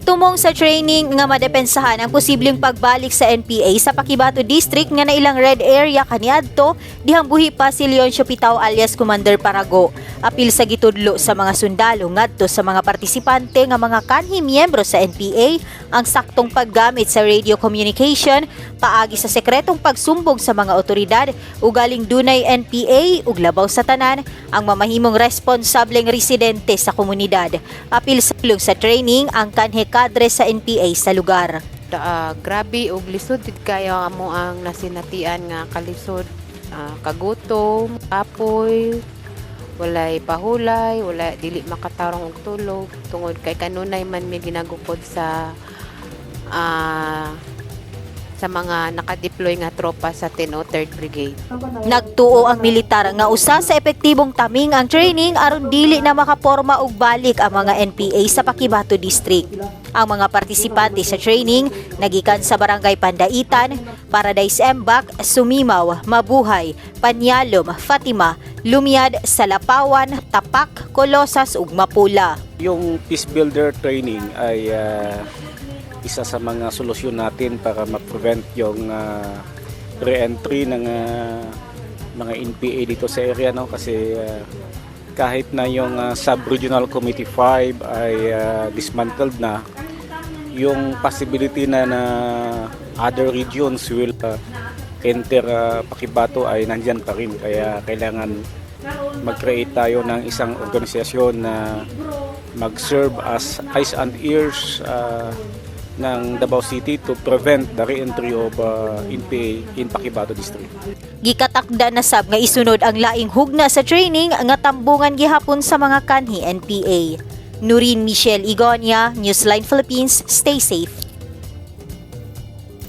Tumong sa training nga madepensahan ang posibleng pagbalik sa NPA sa Paquibato District nga nailang red area kaniadto dihang buhi pa si Leoncio Pitao alias Commander Parago. Apil sa gitudlo sa mga sundalo ngadto sa mga partisipante nga mga kanhi miyembro sa NPA ang saktong paggamit sa radio communication paagi sa sekretong pagsumbong sa mga otoridad ugaling dunay NPA ug labaw sa tanan ang mamahimong responsableng residente sa komunidad. Apil sa pulong sa training ang kanhi kadre sa NPA sa lugar. Grabe og lisod jud kayo amo ang nasinatian nga kalisod, kagutom, kapoy, walay pahulay, wala, dili makatarong og tulog tungod kay kanunay man mi ginagukod sa mga nakadeploy nga tropa sa 10 3rd Brigade. Nagtuo ang militar nga usa sa epektibong taming ang training aron dili na makaporma og balik ang mga NPA sa Paquibato District. Ang mga partisipante sa training nagikan sa Barangay Pandaitan, Paradise Embak, Sumimaw, Mabuhay, Panyalom, Fatima, Lumiad, Salapawan, Tapak, Colosas ug Mapula. Yung Peace Builder training ay isa sa mga solusyon natin para ma-prevent yung re-entry ng mga NPA dito sa area, no, kasi kahit na yung Sub-Regional Committee 5 ay dismantled na, yung possibility na other regions will enter Paquibato ay nandyan pa rin, kaya kailangan mag-create tayo ng isang organisasyon na mag-serve as eyes and ears ng Davao City to prevent the re-entry of NPA in Paquibato District. Gikatakda na sab nga isunod ang laing hugna sa training nga tambungan gihapon sa mga kanhi NPA. Nurin Michelle Igonia, Newsline Philippines, stay safe.